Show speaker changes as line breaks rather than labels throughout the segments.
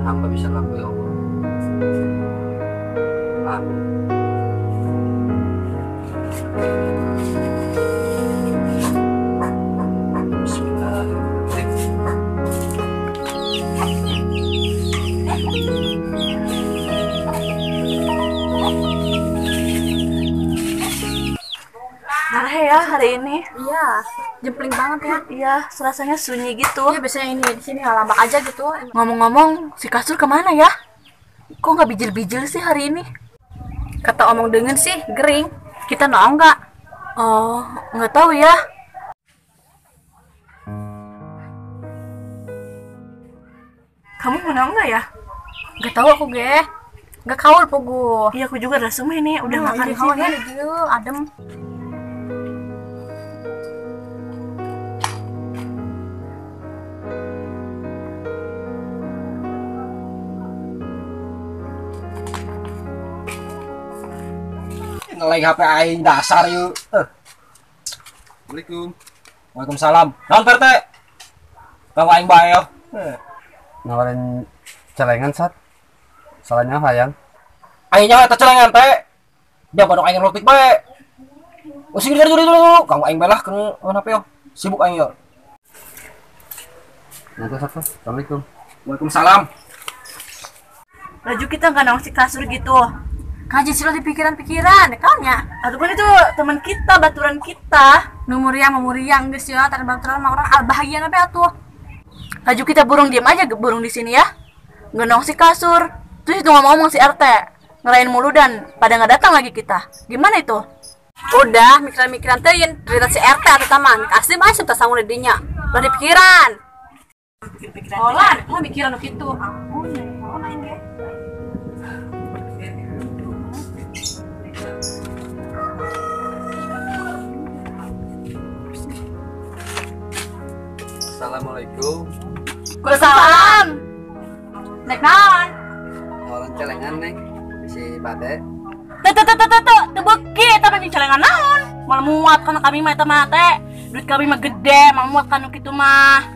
Mudah-mudahan hamba bisa laku ya Allah. Amin. Bismillahirrahmanirrahim.
Marah ya hari ini.
Iya, jempling banget ya.
Iya, serasanya sunyi gitu.
Iya, biasanya ini di sini lambak aja gitu.
Ngomong-ngomong, si kasur kemana ya? Kok nggak bijil-bijil sih hari ini?
Kata omong dengan sih, gering. Kita nong nggak?
Oh, nggak tahu ya. Kamu mau nong nggak ya?
Nggak tahu aku ge. Nggak kaul pogo.
Iya, aku juga udah sumeh nih, udah makan di sini.
Iya, adem.
Ngeleng HP aing dasar yuk.
Assalamualaikum.
Waalaikumsalam. Naon Pak RT? Kang aing bae yo.
Nawarin celengan sat. Salahnya hayang.
Aing nyawa eta celengan teh. Dia godok aing rotik bae. Using dulu. Kang aing bae lah keur HP yo. Sibuk aing yo.
Nanti satu. Assalamualaikum.
Waalaikumsalam.
Laju kita nggak nongsi kasur gitu.
Kaji sila di pikiran-pikiran, kaunya.
Ataupun itu teman kita, baturan kita.
Numuriang, geus ya, tar baturan mah orang al bahagia nabe atuh.
Laju kita burung diam aja burung di sini ya. Nggak nongsi kasur. Terus itu ngomong-ngomong si RT, ngerain mulu dan pada nggak datang lagi kita. Gimana itu?
Udah, mikiran-mikiran teuing, cerita si RT atau taman. Asli mah asup tasangun di dinya. Udah di pikiran.
Pikir-pikiran.
Olah, mah mikiran kitu. Ampun, aing ge.
Assalamualaikum.
Waalaikumsalam. Nek naon?
Nawaran celengan neng, si bade.
Teu teu teu teu teu, teu beuki eta mah celengan naon? Malah muat kana kami mah eta mah teh. Duit kami mah gede, malah muat kanu kitu mah.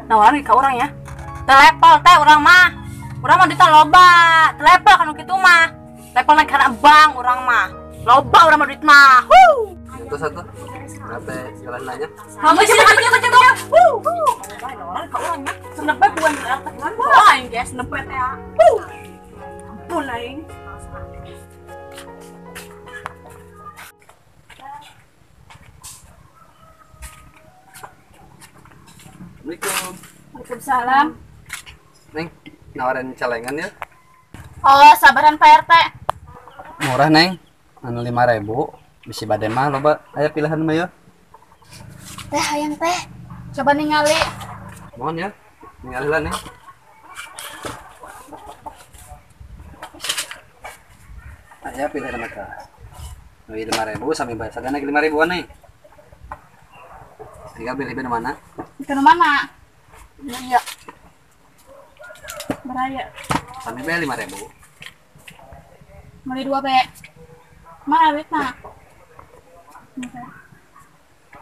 Nawaran ka urang ya. Telepel teh urang mah. Urang mah duitna loba, telepel kanu kitu mah. Telepel naik kana bank urang mah. Loba urang mah duit mah. Huh.
Itu satu. Berapa sekalian nanya?
Kamu coba. Senepet bukan berarti wah, aing guys, senepet ya. Ampun aing.
Assalamualaikum.
Waalaikumsalam.
Neng, nawarin celengan ya?
Oh, sabaran Pak RT.
Murah, Neng. Anu 5.000. Bisi bade mah loba aya pilihan mah ya.
Teh hayang teh.
Coba ningali.
Mohon ya. Ningali lah nih. Aya pilihan mah tah. 5.000 sampai bayar sadana 5.000-an nih. Tinggal pilih di mana?
Ke mana? Iya. Beraya.
Sampai bayar 5.000.
Beli 2 be. Mana duitna?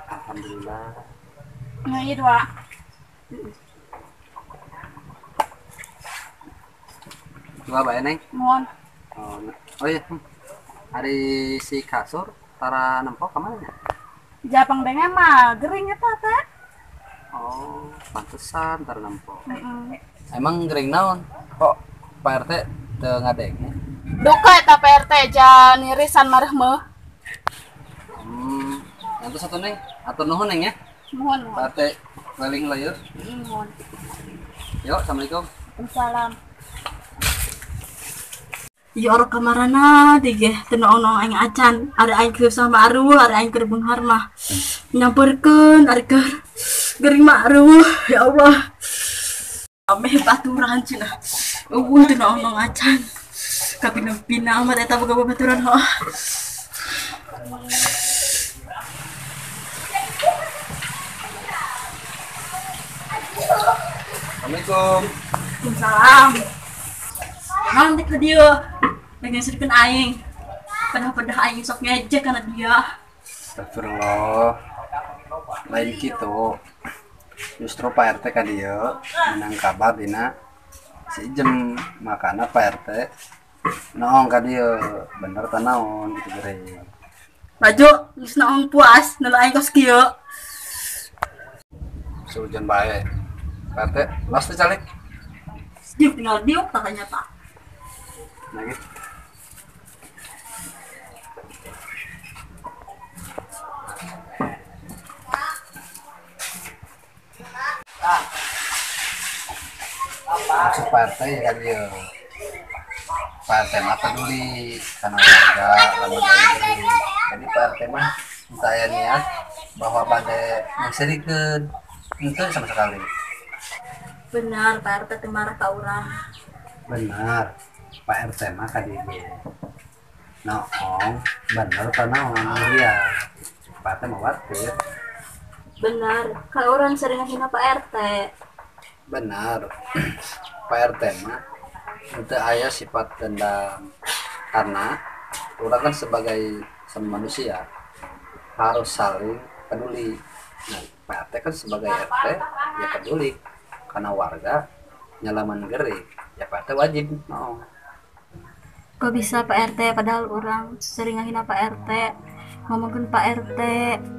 Alhamdulillah.
Nah, iya 2.
2 bae neng.
Mohon.
Oh, oh iya. Hari si kasur tara nempok ka mana nya?
Japang denge mah gering eta teh.
Oh, pantesan tara nempok. Emang gering naon? Kok Pak RT teu ngadenge?
Duka eta Pak RT jan nirisan mareuh.
Nanti satu neng, atau nuhun neng ya?
Nuhun.
Pak RT keliling layur.
Nuhun.
Yuk, assalamualaikum.
Waalaikumsalam.
Ya orang kamarana dige teu naon aing acan, ari aing keur sama aruh, ari aing keur beunghar mah. Nyamperkeun ari keur gering mah aruh, ya Allah. Ameh baturan cenah. Eueuh teu naon acan. Kapina-pina amat eta boga babaturan heuh.
Assalamualaikum.
Waalaikumsalam. Naon teh ka dieu? Ngeserkeun aing. Pedah-pedah aing sok ngejek kana dia.
Astagfirullah. Lain kitu. Justru Pak RT ka dieu menang kabar dina si Ijem, makana Pak RT noong ka dieu bener teh naon gitu gering.
Baju geus noong puas nu aing kos kieu.
Sujan bae. Pak RT las teh calik.
Diuk tinggal diuk katanya Pak.
Nah gitu. Maksud Pak RT ya kan dia. Pak RT mah peduli karena warga lamun aya gering. Jadi Pak RT mah saya niat bahwa bade ngeserikeun henteu sama sekali.
Benar Pak RT teu marah ka urang.
Benar. Pak RT mah ka dieu ge. Noong bener teh naon dia. Pak RT mah watir.
Benar, ka urang sering ngahina Pak RT.
Benar. Pak RT mah henteu aya sifat dendam karena urang kan sebagai sama manusia harus saling peduli. Nah, Pak RT kan sebagai RT ya peduli karena warga nyalaman gering ya Pak RT wajib noong.
Kok bisa Pak RT padahal orang sering ngahina Pak RT, ngomongin Pak RT,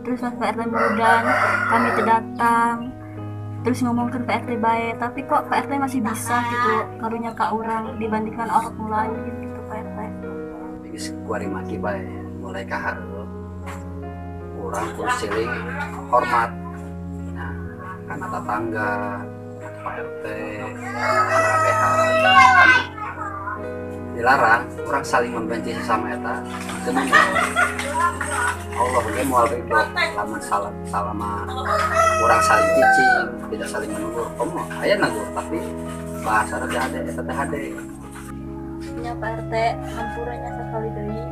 terus pas Pak RT merudan kami teu datang, terus ngomongin Pak RT bae, tapi kok Pak RT masih bisa gitu karunya ka urang dibandingkan orang lain gitu Pak RT.
Geus kuari maki bae mulai ka hareup urang kudu siling hormat. Nah, kana tetangga, Pak RT, kana ABH. Dilarang orang saling membenci sesama eta teu meunang. Allah ge moal ridho lamun salama urang saling cicing, tidak saling menegur. Komo aya nagur tapi bahasana teh hade eta teh hade.
Nya Pak RT hampuranya sakali deui.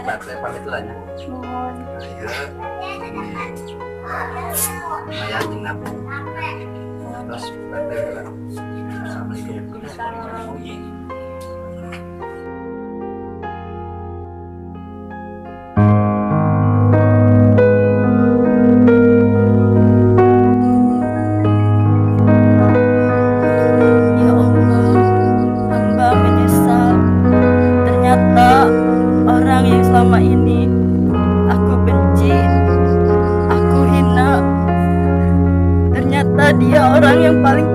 Pak RT pamit lah nya.
Nuhun.
Ayo. Lumayan jeung nabung. Terus Pak RT bilang, Assalamualaikum.
Ya Allah, hamba menyesal. Ternyata orang yang selama ini aku benci, aku hina, ternyata dia orang yang paling